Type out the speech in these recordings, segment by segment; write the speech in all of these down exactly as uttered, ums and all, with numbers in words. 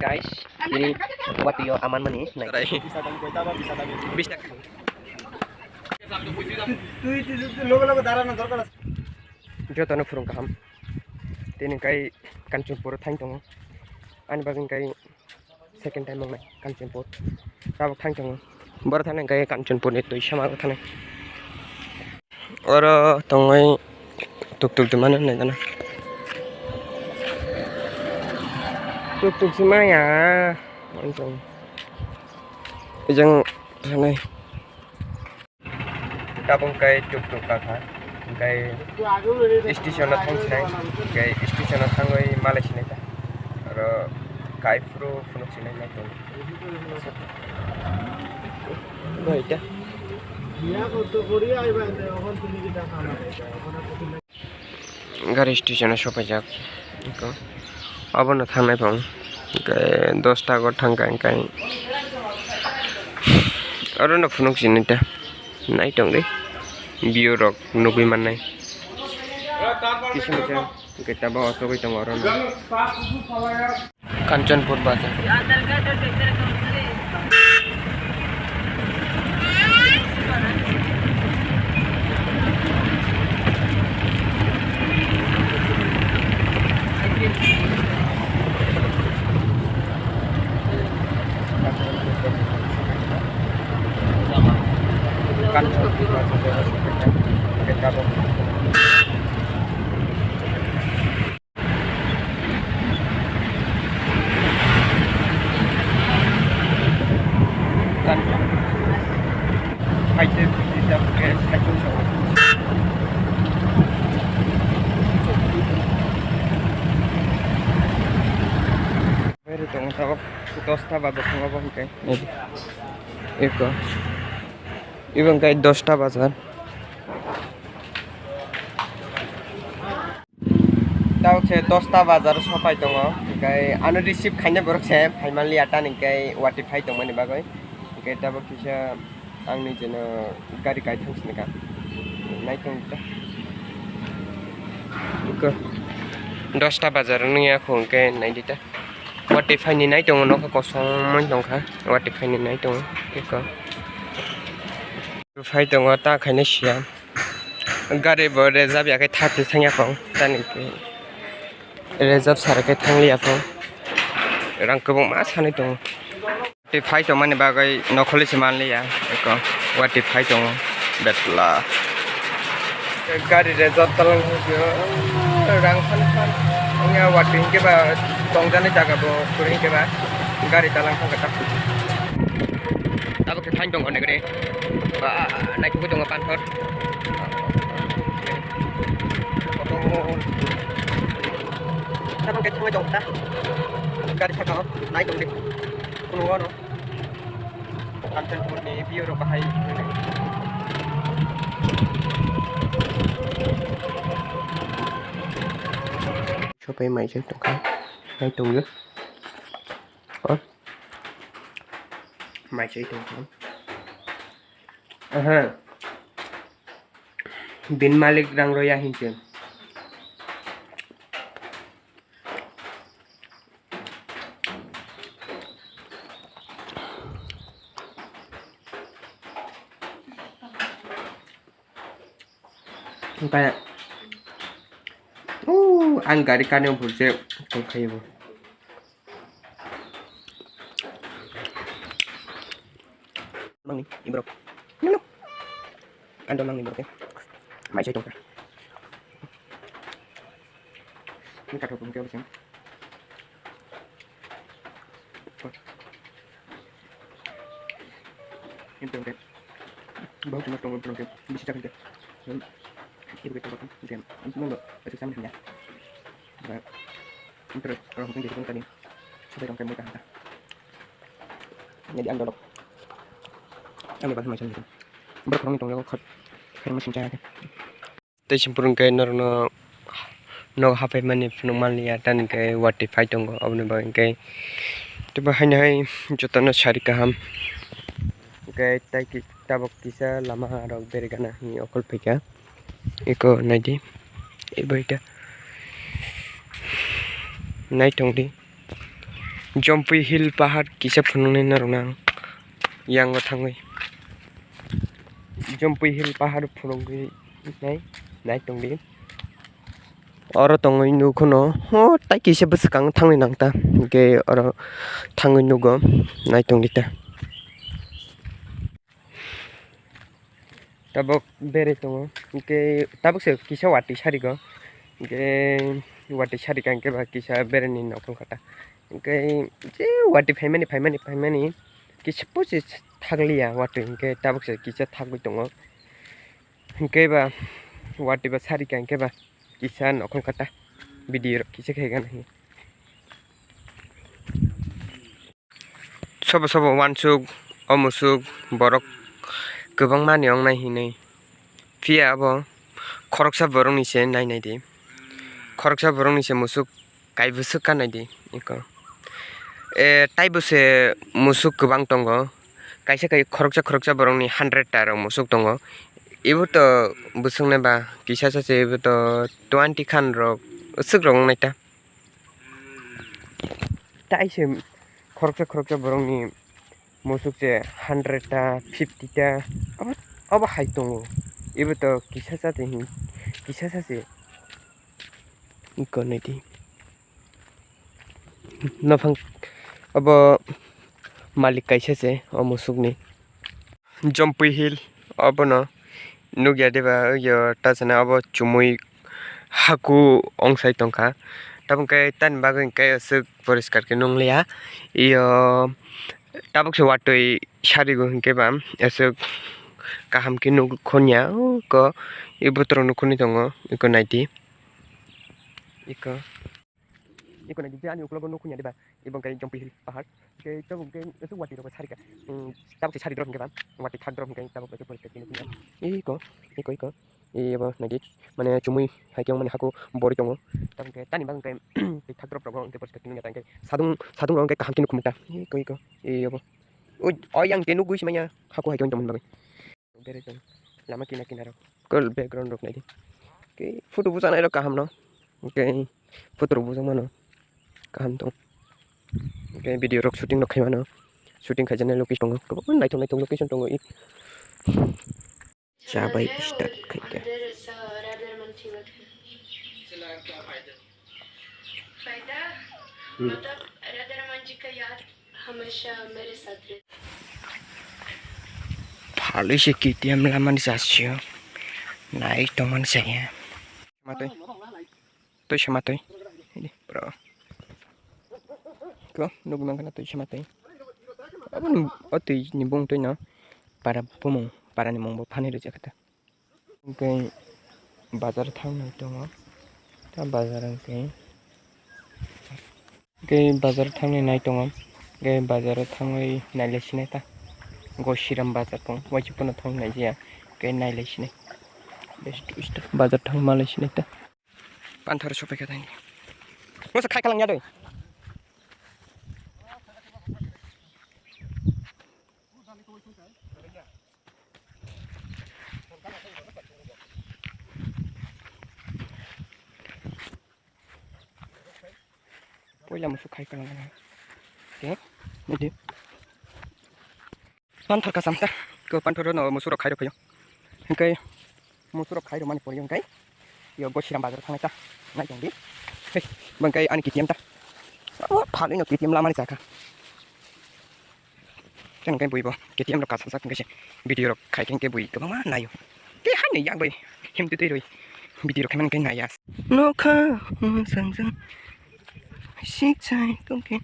Guys, ini watwi o aman mani nai. Bish taka. Jotono phwrwng kaham. Tini kai Kanchanpur thang tongo. Ani bagwi kai second time wngnai Kanchanpur. Tabuk thang tongo. Boro thani kai Kanchanpur ni twi sama thani. Oro tongwi tuk tuk di mano nai gana. Tuk tuk si maya. Ijang thani. Tabuk kai tuk tuk kakha. Kai station o thang sinai. Kai station o thangwi malai sinai ta. Oro kai phuru phunuk sinai nai tong. Bai ta. Gari station o sopaijak. Eko abono thangnai phang. Hwnkhe dosta go thangkha hwnkhe. Orono phunuk sinai ta. Nai tong di. View rok nugwi mannai. Kisa misa. Hwnkhe tabuk o sogwi tongo orono. Kanchanpur bazar. Kanchanpur bazar. Beri tongo tabuk dosta ba bwskango bo hwnkhe. Eko. Ibo hwnkhe dosta bazar. Tabuk se dosta bazar sopai tongo, hwnkhe ano receive khainai borok se phaimanliya, tani hwnkhe watwi phai tongmani bagwi, hwnkhe tabuk kisa ang nijeno gari kaithang sini ka naitung ta. Eko dosta bazar wngya kho hwnkhe naidi ta, watwi phaini naitongo nokha kosong wng tongkha, watwi phaini naitongo eko phai tongo ta khaina siya. Gari bo reserve ya khe thirty thangya phang, tani khe reserve sara khe thangliya phang. Rang kwbangma sanwi tongo. Tei phai tongmani bagwi nokhorli se manliya, eko watwi phai tongo betla. Gari reserve talang hwnkhe rang san san wngya, watwi hwnkhe ba tongjaknai jaga bo kwrwi hwnkhe ba gari talang thangkha ta. Tabuk khe phain tongo negre. Ba, naikugwi tongo panthor. Tabuk khe thangwi tongo ta. Gari saka o nai tongdi. Kuno wano. Kanchanpur ni view rok bahai. Sopai mai se tongkha. Nai tongyo. O. Mai se tongkha. Aha. Bin malik rang roya hinse. Hwnkhe, uh, ang gari kanwi phuru se tongkhaio bo. Mangni, iborok. Nino. Ando mangni borok. Mai sai tongkha. Ini kathok tongkha bwsang. Ini tongkha. Bahut cuma tongkha, tongkha. Bisi cakang kha. Ibu kita bakal. Ini mau lo. Itu sama ya. Interest orang mungkin jadi tadi. Sudah tongkha muka hanta. Jadi ando lo. Ani bahasa macam itu. Berkurang tongkha khat. Khat macam cakang. Tei simpuru hwnkhe norokno nok hapaimani phunuk manliya, tamni hwnkhe watwi phai tongo, aboni bagwi hwnkhe teibo haino hai jotono sari kaham. Hwnkhe tei ki-, tabuk kisa lama rok bergana hwnwi okol phaikha. Eko naidi, ebo ita naitongdi. Jompui Hill pahar kisa phunuknai norokno ang yango thangwi. Jompui Hill pahar phunukgwi nai, nai tongdi. Oro tongwi nukhuno, ho, tai kisa bwswkang thangwi nangta. Hwnkhe oro thangwi nugo, nai tongdi ta. Tabuk berwi tongo, hwnkhe tabuk se kisa watwi sarigo, hwnkhe watwi sarikha hwnkhe ba kisa berwi ni nokhung kha ta, hwnkhe je watwi phaimani, phaimani, phaimani kisa pusi thakliya watwi, hwnkhe tabuk se kisa thagwi tongo, hwnkhe ba watwi ba sarikha hwnkhe ba kisa nokhung kha ta, video rok kisa khe gana. Sobo sobo uansuk, o musuk, borok kwbangma ni wngnai hinwi. Phiya abo khoroksa borokni se nai nai di. Khoroksa borokni se musuk kaibwswk ka nai di, eko. E, taibo se musuk kwbang tongo. Kaisa kai khoroksa khoroksa borokni hundred ta rok musuk tongo. Ibo to bwswknai ba kisa sa se, ibo to twenty khan rok, aswk rok wngnai ta. Tai se khoroksa khoroksa borokni musuk se hundred ta, fifty ta, abo, abo hai tongo. Ibo to kisa sa se hin, kisa sa se. Iko naidi. Nophang abo malik kaisa se o musukni. Jompui Hill, obono nukya diba, yo ta sana obo chumui haku ongsai tongkha. Tabuk khe tani bagwi hwnkhe aswk poriskar khe nungliya. Iyo tabuk se watwi sarigo hwnkhe ba aswk kaham khe nukhunya. Oko i botrok nukhunwi tongo, eko naidi. Eko. Eko naidi je ani ukulogo nukhunya diba, ebo hwnkhe Jompui Hill pahar. Hwnkhe tabuk hwnkhe aswk watwi rok sarikha. Hmm, tabuk se sari drop hwnkhe ba, watwi thak drop hwnkhe tabuk hwnkhe poriskar khe nukhunya. Eko, eko, eko. Ebo naidi, mane chumui hai khe mane haku borwi tongo. Tabuk hwnkhe tani bagwi hwnkhe twi thak drop rogo hwnkhe poriskar khe nukya ta hwnkhe sadung, sadung rok hwnkhe kaham khe nukhumukta. Eko, eko. Ebo. Oi, oi, ang tei nukgwi se manya haku hai khe tongmani bagwi. Berajak lama kina kina rok. Kol background rok naidi. Khe photo bwchanai rok kaham no. Khe photo rok bwchang mano. Kaham tong. Khe video rok shooting rok khai mano. Shooting khaijaknai location tongo. Kwbangma naithok naithok location tongo. Chabai start khaikha. फायदा? हम्म। मतलब, राधा रमन जी का याद हमेशा मेरे साथ रहे। Phalwi se K T M lamani jasio. Nai tongmani saya. Matwi. Twi se matwi. Idi, bro. Ko, nugwi mankha na twi se matwi. Aboni, o twi ni bung twi no. Para bumung, para ni mung bo phani rwjak kha ta. Hwnkhe bazar thangnai tongo. Ta bazar hwnkhe, hwnkhe bazar thangnai nai tongo. Hwnkhe bazar o thangwi nailai sinai ta. Gosiram bazar tong, waisa phano thangwi naijaya. Hwnkhe nailai sinai. Bazar thang malai sinai ta. Panthor sopai kha thani. Masa khai khalang ya doi. Poila musuk khai khalang. Ke? Nidi. Panthor kasam ta. Ko panthor no musuk rok khai rok phaio. Hwnkhe musuk rok khai rok mani pori hwnkhe. Yo Gosiram bazar thangnai ta. Nai tong di. Hei, bangkai ani K T M ta. Abo phalwi no K T M lamani chakha. Khe hwnkhe bui bo K T M rok kasajak hwnkhe se video rok khai khe hwnkhe bui kwbangma naio. Tei haino yak bai himtwi twi rwi video rok khaimani hwnkhe naiya. Nokha, hmm, jang jang. Sikchai tongkhe.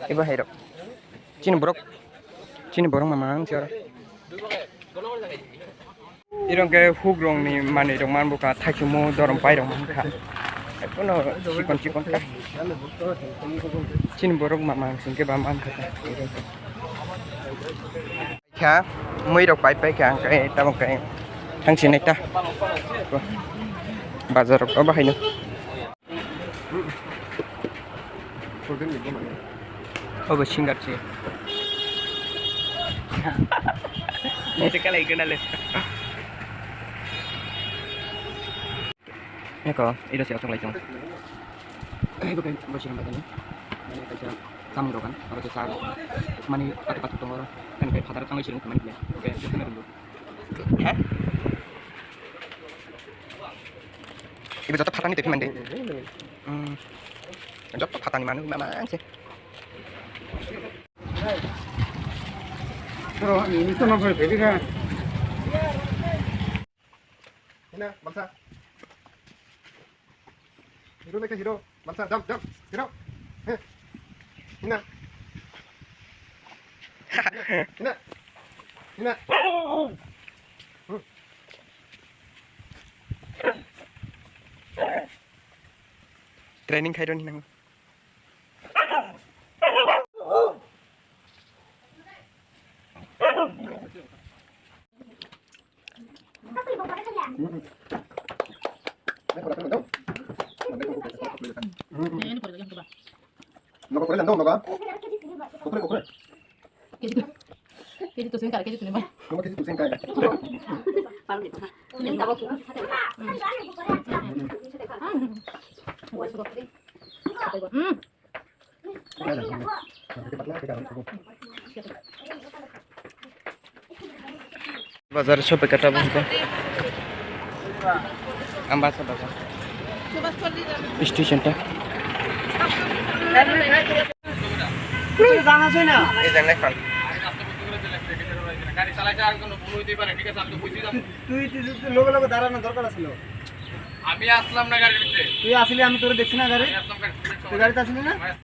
Ibo hai rok. Chini borok, chini borok mama ang si oro. Iro hwnkhe hukrokni manwi rok man bwkha, thaichukmung dorom pai rok man kha. Ebono chikon chikon kha. Chini borok mama ang singkhe ba man kha. Kha, mui rok pai pai kha, hwnkhe tabuk khe Thangsi nekta. Bazar o bahai no. Obo singer se. Ese kalai kena le. Eko, iro se asok lai tong. Eko kai bo singer ba tani. Kaisa samung dokan, aro se sa mani patu patu tongo. Kan kai father tangoi siring mani le. Oke, jotono ringo. Ha? Ibe joto phatani tei mande. Hmm. Joto phatani manu mamang se. Pero ni to no phai phai ka. Hina, bangsa. Hero naikha hero. Bangsa, jump, jump. Hero. Heh. Hina. Hina. Hina. Training khai roni nang. Nogo kore lando nogo. Kokore kokore. Kg tu sengkar, kg tu nemai. Nogo kg tu sengkar. Hmm. Bazar sope kata bangko. Ambasa bazar. Station ta. তুই জানাস না? এই জানলে খান। তুই, তুই, তুই লগে লগে দাঁড়ানোর দরকার ছিল। আমি আসলাম না গাড়ির ভিতরে। তুই আসলে আমি তোরে দেখছি না গাড়ি। আমি আসলাম গাড়ির ভিতরে। তুই গাড়িতে আসলি না?